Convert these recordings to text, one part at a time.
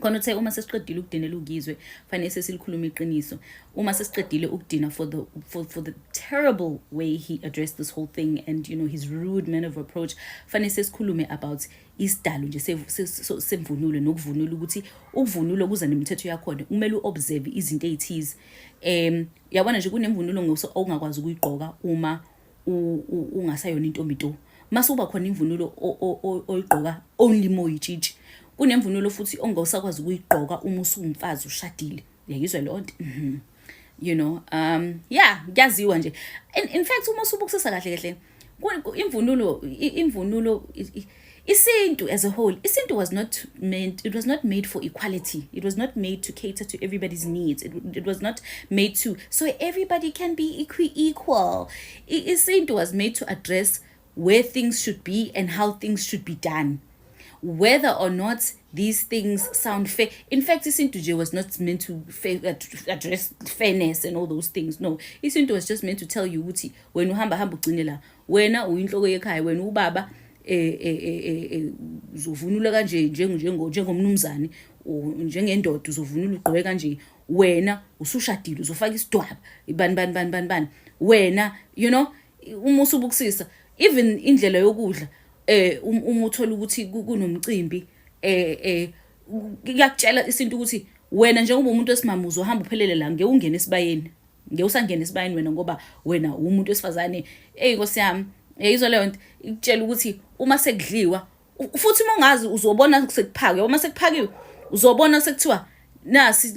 Khona uthe uma sesiqedile ukudinela uNgizwe, fanele sesilikhuluma iqiniso. Uma sesiqedile ukudina for the terrible way he addressed this whole thing and his rude manner of approach, fanele sesikhulume about isidalo nje semvunulo nokuvunula, ukuthi ukuvunula kuza nemithetho yakhona, kumele u-observe izinto ey'thize. Yabona nje, kunemvunulo ongakwazi ukuyigqoka uma ungasayona intombi nto. Mase uba khona imvunulo oyigqoka only mo yitshitshi. Kunemvunulo futhi ongawusakwazi ukuyigqoka uma usuwumfazi ushadile. Uyayizwa leyo nto? Yeah, kuyaziwa nje. In fact, uma usubukisisa kahle kahle imvunulo, imvunulo, isintu as a whole, isintu was not meant, it was not made for equality. It was not made to cater to everybody's needs. It was not made to so everybody can be equal. Isintu was made to address where things should be and how things should be done, whether or not these things sound fair. In fact, isintu nje was not meant to address fairness and all those things. No, isintu was just meant to tell you ukuthi wena uhamba hamba ugcine la, wena uyinhloko yekhaya, wena ubaba, uzovunula kanje njengomnumzane, njengendoda uzovunula ugqoke kanje, wena usushadile uzofaka isidwaba, bani bani bani bani bani, wena uma usubukisisa even indlela yokudla, uma uthola ukuthi kunomcimbi, kuyakutshela isintu ukuthi wena njengoba umuntu wesimame uzohamba uphelele la, ngeke ungene esibayeni, ngeke usangena esibayeni wena ngoba wena umuntu wesifazane. Ey Nkosi yami, yayizwa leyo nto, ikutshela ukuthi uma sekudliwa, futhi uma ungazi uzobona sekuphakiwe, uma sekuphakiwe uzobona sekuthiwa nasi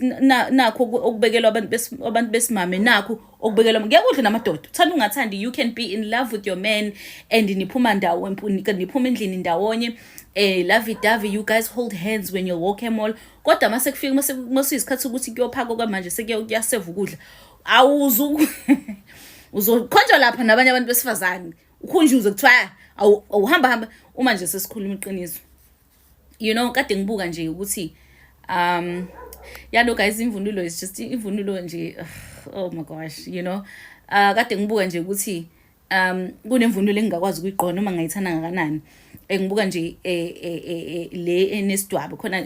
nakho okubekelwa abantu besimame, nakho okubekelwa. Ngeke udle namadoda, uthanda ungathandi. You can be in love with your man and niphuma ndawo, niphuma endlini ndawonye, lovey dovey, you guys hold hands when you walk e-mall, kodwa mase kufika mase isikhathi sokuthi kuyophakwa kwamanje, sekuyaseva ukudla, awuzu uzokhonjwa lapha nabanye abantu besifazane, ukhunjuzwe kuthiwa awuhamba hamba. Uma nje sesikhuluma iqiniso, kade ngibuka nje ukuthi yeah, no guys, imvunulo is just imvunulo nje. Oh my gosh, kade ngibuka nje ukuthi kunemvunulo engingakwazi ukuyigqoka noma ngayithanda ngakanani. Ngibuka nje le enesidwaba khona,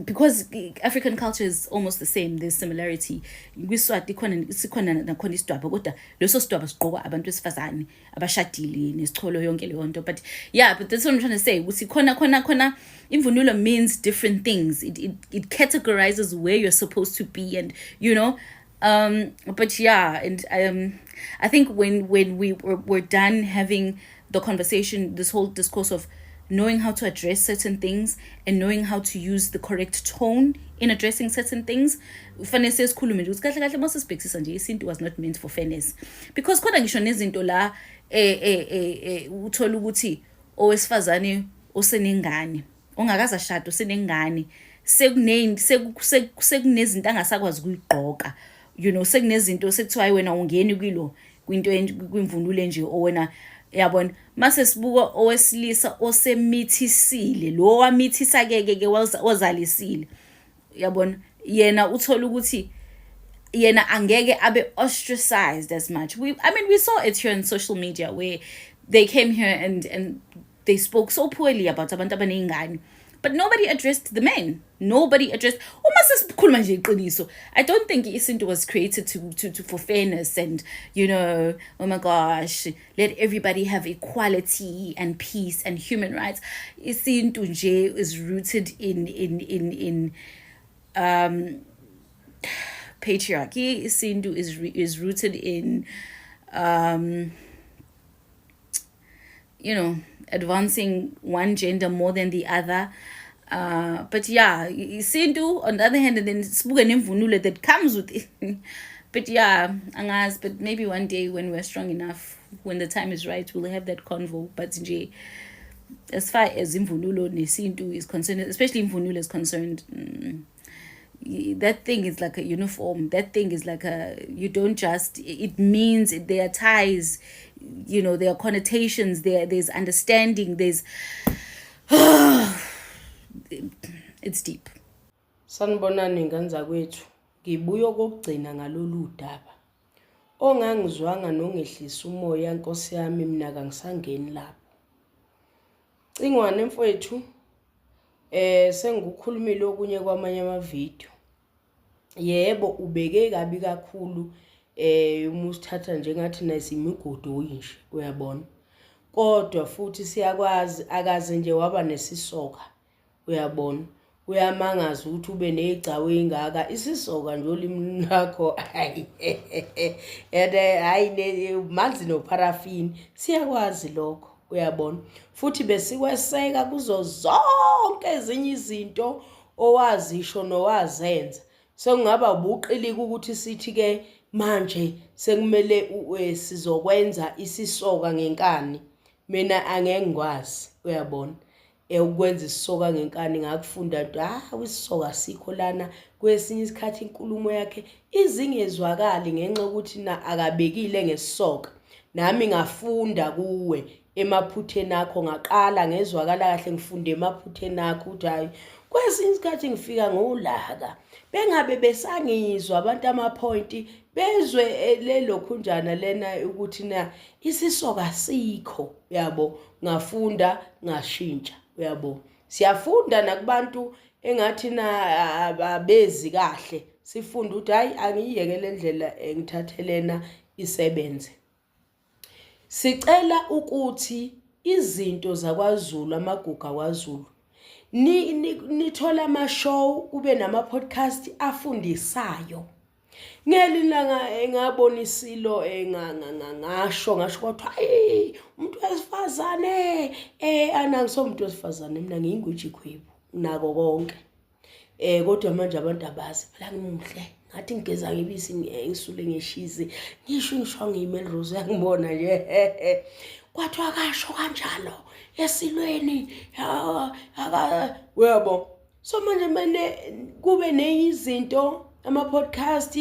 because African culture is almost the same, there's similarity. KwiSwati khona sikhona nakhona isidwaba, kodwa leso sidwaba sigqokwa abantu besifazane abashadile, nesicholo, yonke leyo nto. But yeah, but that's what I'm trying to say, ukuthi khona imvunulo means different things. It categorizes where you're supposed to be and but yeah, and I think when we were done having the conversation, this whole discourse of knowing how to address certain things and knowing how to use the correct tone in addressing certain things, kufanele sesikhulume nje ukuthi kahle kahle mase sibhekisisa nje, isintu was not meant for fairness, because khona ngisho nezinto la uthola ukuthi owesifazane osenengane, ongakaze ashade, usenengane, sekunezinto angasakwazi ukuyigqoka, sekunezinto sekuthiwa hayi, wena ungeni kwilo kwinto kwimvunulo nje owena, yabona. Mase sibuka owesilisa osemithisile, lo wamithisa ke ke wazalisile, yabona, yena uthola ukuthi yena angeke abe ostracized as much. We I mean, we saw it here on social media where they came here and they spoke so poorly about abantu abaney'ngane, but nobody addressed the men, nobody addressed. Uma sesikhuluma nje iqiniso, I don't think isintu was created to for fairness and oh my gosh, let everybody have equality and peace and human rights. Isintu nje is rooted in patriarchy. Isintu is rooted in advancing one gender more than the other. But yeah, isintu on the other hand, and then sibuke nemvunulo that comes with it. But yeah, angazi, but maybe one day when we're strong enough, when the time is right, we'll have that convo. But nje, as far as imvunulo nesintu is concerned, especially imvunulo is concerned, that thing is like a uniform. That thing is like a, you don't just, it means there are ties, there are connotations, there's understanding, there's, it's deep. Sanibonani ngane zakwethu. Ngibuya okokugcina ngalolu daba. Ongangizwanga nongehlisa umoya, Nkosi yami, mina kangisangeni lapho. Cingwane mfowethu, Sengikukhulumile okunye kwamanye amavidiyo. Yebo, ubeke kabi kakhulu uma usithatha njengathi naye siyimigodoyi nje, uyabona. Kodwa futhi siyakwazi akaze nje waba nesisoka, uyabona. Kuyamangaza ukuthi ube negcawu ey'ngaka isisoka nje olimini lakho hayi and hhayi manzi nopharafini siyakwazi lokho uyabona futhi besikweseka kuzo zonke ezinye izinto owazisho nowazenza sekungaba ubuqilika ukuthi sithi-ke manje sekumele sizokwenza isisoka ngenkani mina angeke ngikwazi uyabona ukwenza isisoka ngenkani ngakufunda nto hawu isisoka asikho lana kwesinye isikhathi inkulumo yakhe izingezwakali ngenxa yokuthi na akabekile ngesisoka nami ngafunda kuwe emaphutheni akho ngaqala ngezwakala kahle ngifunde emaphutheni akho ukuthi hhayi kwesinye isikhathi ngifika ngolaka bengabe besangizwa abantu amaphoyinti bezwe eh, lelokhunjana lena ukuthi na isisoka sikho uyabo ngafunda ngashintsha uyabo siyafunda nakubantu engathi na abezi kahle sifunda ukuthi hayi angiyiyeke le ndlela engithathe lena isebenze sicela ukuthi izinto zakwaZulu amagugu akwaZulu nithola ama-show kube nama-podcast afundisayo Ngelinye ilanga ngabona isilo ngasho ngasho kwathiwa hayi umuntu wesifazane eh anangisomuntu wesifazane mina ngiyingwiji khwebu nako konke eh kodwa manje abantu abazi phela ngimuhle ngathi ngigeza ngebisi ngisule ngeshizi ngisho ngisho ngiyimelrose uyangibona nje kwathiwa kasho kanjalo esilweni uyabo so manje mane kube neyizinto ama-podcast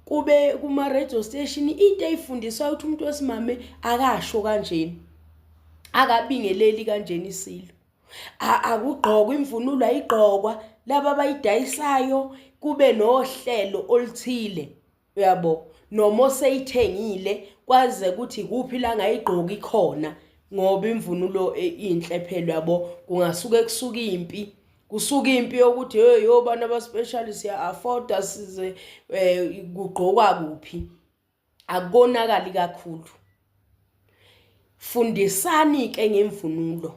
kube kuma-radio station into eyifundiswayo ukuthi umuntu wesimame akasho kanjeni akabingeleli kanjeni isilo akugqokwa imvunulo ayigqokwa laba abayidayisayo kube nohlelo oluthile uyabo noma oseyithengile kwaze ukuthi kuphi la ngayigqoki khona ngoba imvunulo e, inhle phela uyabo kungasuke kusuka impi kusuka impi yokuthi hey yo bantu abaspecial siya afforda size eh, kugqokwa kuphi akonakali kakhulu fundisani ke ngemvunulo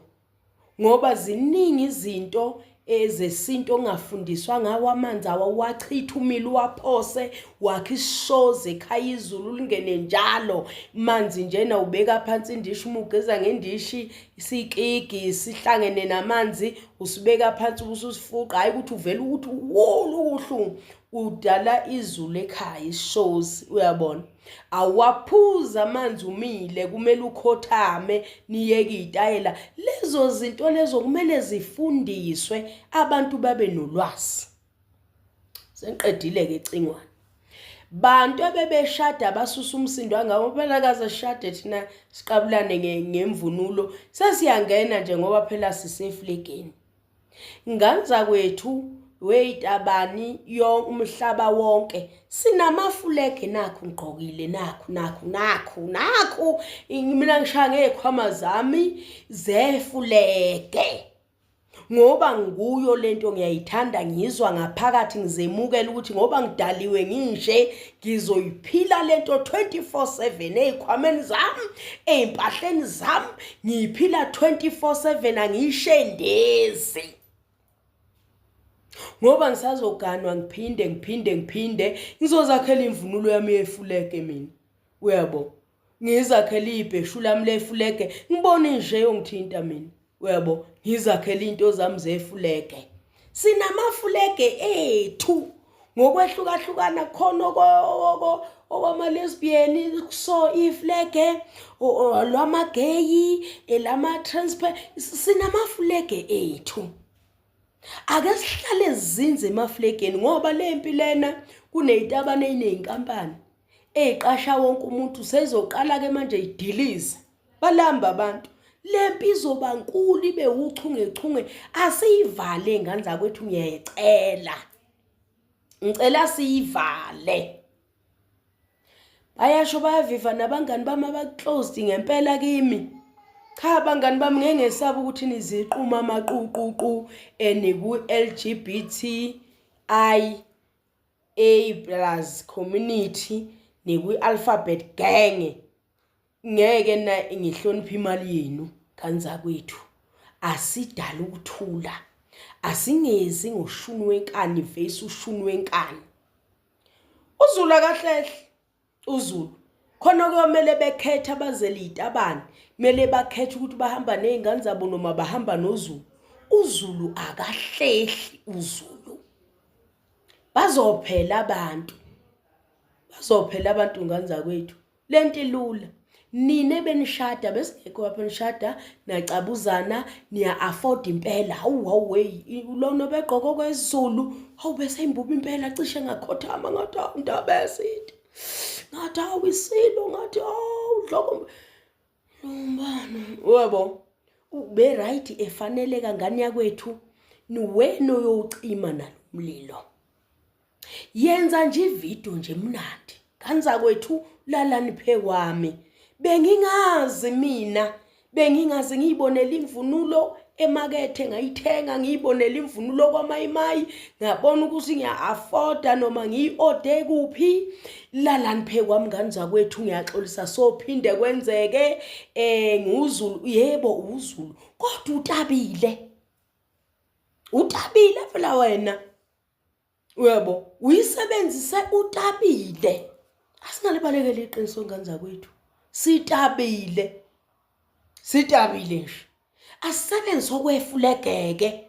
ngoba ziningi izinto ezesintu ongafundiswa ngawo amanzi awawachitha umile uwaphose wakhe isishozi ekhaya izulu lingene njalo manzi njena ubeka phansi indishi uma ugeza ngendishi isikigi sihlangene namanzi usibeka phansi ubususifuqa hhayi ukuthi uvele ukuthi wolu ubuhlungu udala izulu ekhaya ishozi uyabona awaphuza amanzi umile kumele ukhothame niyeke itayela lezo zinto lezo kumele zifundiswe abantu babe nolwazi sengiqedile ke cingwane bantu ebebeshada basusa umsindo angawo phela kaze sishade thina siqabulane ngemvunulo sesiyangena nje ngoba phela siseflegeni Nganzakwethu weyitabani yonke umhlaba wonke sinamafulege nakhu ngigqokile nakhu nakhu nakhu nakhu mina ngishaya ngey'khwama zami zefulege ngoba nguyo lento ngiyayithanda ngizwa ngaphakathi ngizemukela ukuthi ngoba ngidaliwe nginje ngizoyiphila lento 24/7 ezikhwameni zami ezimpahleni zami ngiyiphila 24/7 angiyishendezi ngoba ngisazoganwa ngiphinde ngiphinde ngiphinde ngizozakhela imvunulo yami yefulege mina uyabo ngizakhele ibheshu lami lefulege ngibone nje yongithinta mina uyabo ngizakhele into zami zefulege sinamafulege ethu ngokwehlukahlukana khona okwama-lesbian so iflege lwamageyi elama-transfer sinamafulege ethu ake sihlale zinze emaflegeni ngoba le mpi lena kuneyitabane eyineyinkampani eyiqasha wonke umuntu seyizoqala-ke manje idilize balamba abantu le mpi izoba nkulu ibe uchungechunge asiyivale ngane zakwethu ngiyayicela ngicela siyivale bayasho bayaviva nabangani bami abaclosed ngempela kimi Cha bangani bami ngeke ngesabe ukuthi niziquma amaquququ eniku-LGBTI A plus community nikwi-alphabet gang ngeke na ngihloniphe imali yenu kanzakwethu asidala ukuthula asingezi ngoshuni wenkani vesi ushuni wenkani uzulu akahlehle uZulu khona kuyomele bekhethe abazele izitabane kumele bakhethe ukuthi bahamba nezingane zabo noma bahamba noZulu uZulu akahlehli uZulu bazophela abantu bazophela abantu ngane zakwethu lento ilula nina benishada besingekho lapho nishada nacabuzana niya afford impela hawu hawu hey lona begqoka okwesiZulu hawu bese imbuba impela cishe ngakhothama ngathi hawu ndaba eside ngathi hawu isilo ngathi hawu dloko lombano uyabo ube right efaneleka ngane yakwethu niwena oyocima nalomlilo Yenza nje ividiyo nje mnandi. Kanza kwethu lalani phe kwami. Bengingazi mina, bengingazi ngiyibonela imvunulo emakethe ngayithenga ngiyibonela imvunulo kwamayimayi ngabona ukuthi ngiya-afforda noma ngiyi-ode kuphi lalani phe kwami ngane zakwethu ngiyaxolisa sophinde kwenzeke um nguZulu yebo uZulu kodwa utabile utabile phela wena Uyabo, uyisebenzise utabile. Asingalibalekeli iqiniso ngane zakwethu. Sitabile. Sitabile nje. Asisebenzise okwefulegeke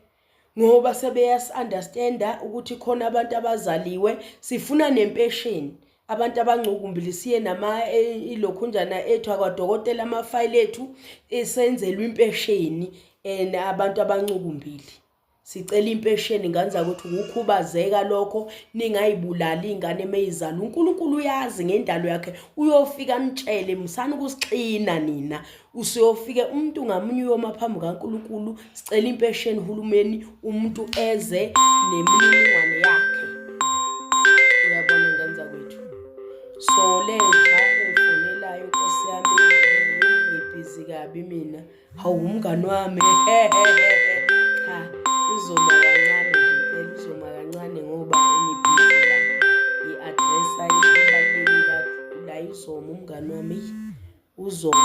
ngoba sebeyasi-understanda ukuthi khona abantu abazaliwe sifuna nempesheni abantu abangcukumbili siye nama e, ilokhunjana ethu akwadokotela amafayili ethu esenzelwa impesheni and abantu abancukumbili Sicela impesheni ngane zakwethu ukukhubazeka lokho ningayibulali ingane meyizala uNkulunkulu uyazi ngendalo yakhe uyofika nitshele musani ukusixina nina usuyofike umuntu ngamunye uyoma phambi kaNkulunkulu sicela impesheni hulumeni umuntu eze nemininingwane yakhe uyabona ngane zakwethu so lenja engifonelayo nkosi yami ngibhizi kabi mina Hawu umngani wami cha uzoma kancane nje impela uzoma kancane ngoba engibhizi la ngi-addressa into ebaluleke kakhulu hayi uzoma umngani wami uzoma uzoma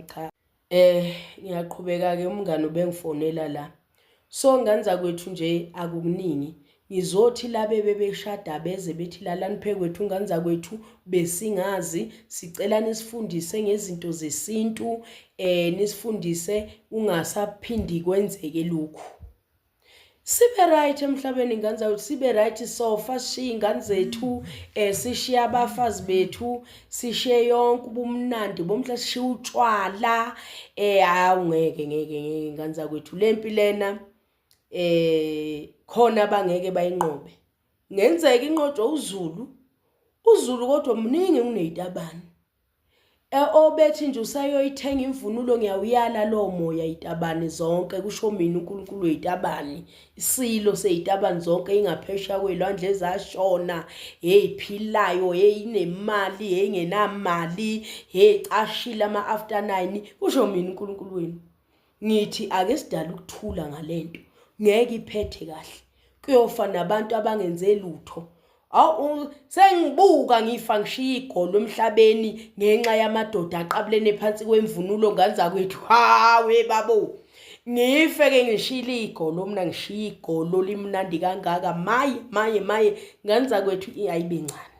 cha eh ngiyaqhubeka-ke umngani ubengifonela la So ngane zakwethu nje akukuningi ngizothi labe bebeshada beze bethi lalani phekwethu ngane zakwethu besingazi sicela nisifundise ngezinto zesintu eh nisifundise ungasaphindi kwenzeke lokhu sibe right emhlabeni ngane zakwethu sibe right sofa sishiye ingane zethu eh sishiye abafazi bethu sishiye yonke ubumnandi bomhla sishiye utshwala eh hawu ngeke ngeke ngeke ngane zakwethu lempi lena eh khona abangeke bayinqobe ngenzeka inqotshwe uZulu uZulu kodwa muningi kunezitabane Eh, obethi nje usayoyithenga imvunulo ngiyawuyala lowo moya itabane zonke kusho mina uNkulunkulu weyitabane isilo seyitabane zonke ingaphesheya kwelwandle ezashona hey philayo hey inemali hey ingenamali hey cashile ama after 9 kusho mina uNkulunkulu wenu ngithi ake sidale ukuthula ngalento ngeke iphethe kahle kuyofa nabantu abangenze lutho Awu sengibuka ngifa ngishiya igolo emhlabeni ngenxa yamadoda aqabulene phansi kwemvunulo ngane zakwethu. Hawe babo. Ngife ke ngishiyile igolo mina ngishiya igolo limnandi kangaka maye maye maye ngane zakwethu ayibe ncane.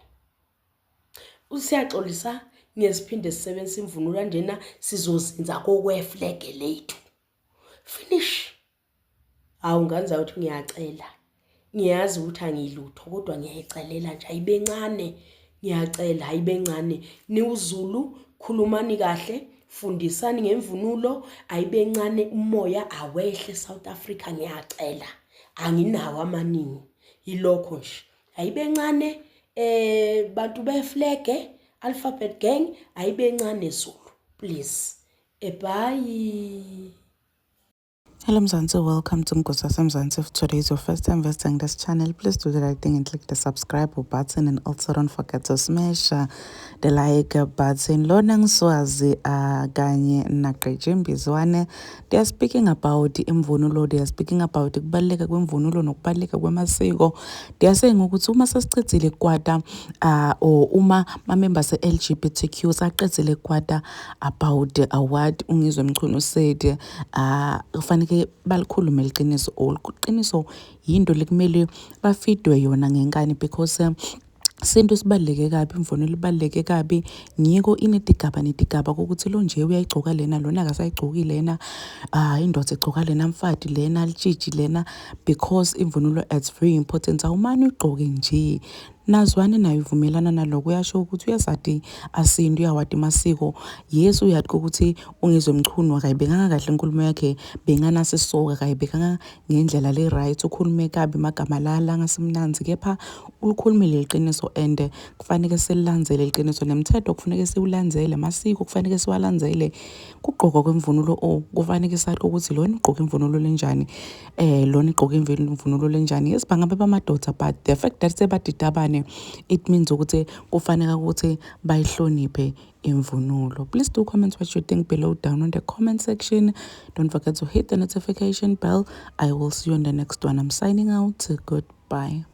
Usiyaxolisa ngesiphinde sisebenzisa imvunulo kanjena sizozinza kokweflege lethu. Finish. Hawu ngane zakwethu ngiyacela. Ngiyazi ukuthi angiyilutho kodwa ngiyayicelela nje ayibe ncane. Ngiyacela ayibe ncane. NiwuZulu khulumani kahle, fundisani ngemvunulo, ayibe ncane umoya awehle South Africa ngiyacela. Anginawo amaningi. Yilokho nje. Ayibe ncane eh bantu beflege Alphabet Gang ayibe ncane Zulu please. Bye. Hello Mzansi, welcome to Mgosi Mzansi. If today is your first time visiting this channel, please do the right thing and click the subscribe button, and also don't forget to smash the like button. Lona ngiSwazi kanye naGqeji Mbizwane. They are speaking about imvunulo, they are speaking about ukubaluleka kwemvunulo nokubaluleka kwemasiko. They are saying ukuthi uma sesicedzile kwata or uma ma-members e-LGBTQ saqedzile kwata about what uNgizwe Mchunu said, kufanele balikhulume liqiniso or iqiniso yinto lekumele bafidwe yona ngenkani, because sintu sibaluleke kabi, imvunulo ibaluleke kabi. Ngiko inetigaba netigaba kokuthi lo nje uyayigcoka lena, lona akasayigcoki lena, indoda igcoka lena, mfati lena, litshitshi lena, because imvunulo, it's very important. Awumane uyigqoke nje. Nazwane nayo ivumelana naloko, uyasho ukuthi uyasati asintu, uyawati masiko. Yes, uyati ukuthi uNgizwe Mchunu akayibekanga kahle inkulumo yakhe, benganasisoka, akayibekanga ngendlela le-right, ukhulume kabi amagama la langasimnandzi, kepha ulikhulumile liqiniso and kufaneke sililandzele liqiniso, nemthetho kufuneke siwulandzele, amasiko kufaneke siwalandzele, kugqokwa kwemvunulo o kufaneke sathi ukuthi lona ugqoke imvunulo lenjani, lona igqoke imvunulo lenjani. Yes, bangabe bamadoda, but the fact that sebadidabane, it means ukuthi kufanele ukuthi bayihloniphe imvunulo. Please do comment what you think below down on the comment section. Don't forget to hit the notification bell. I will see you in the next one. I'm signing out. Goodbye.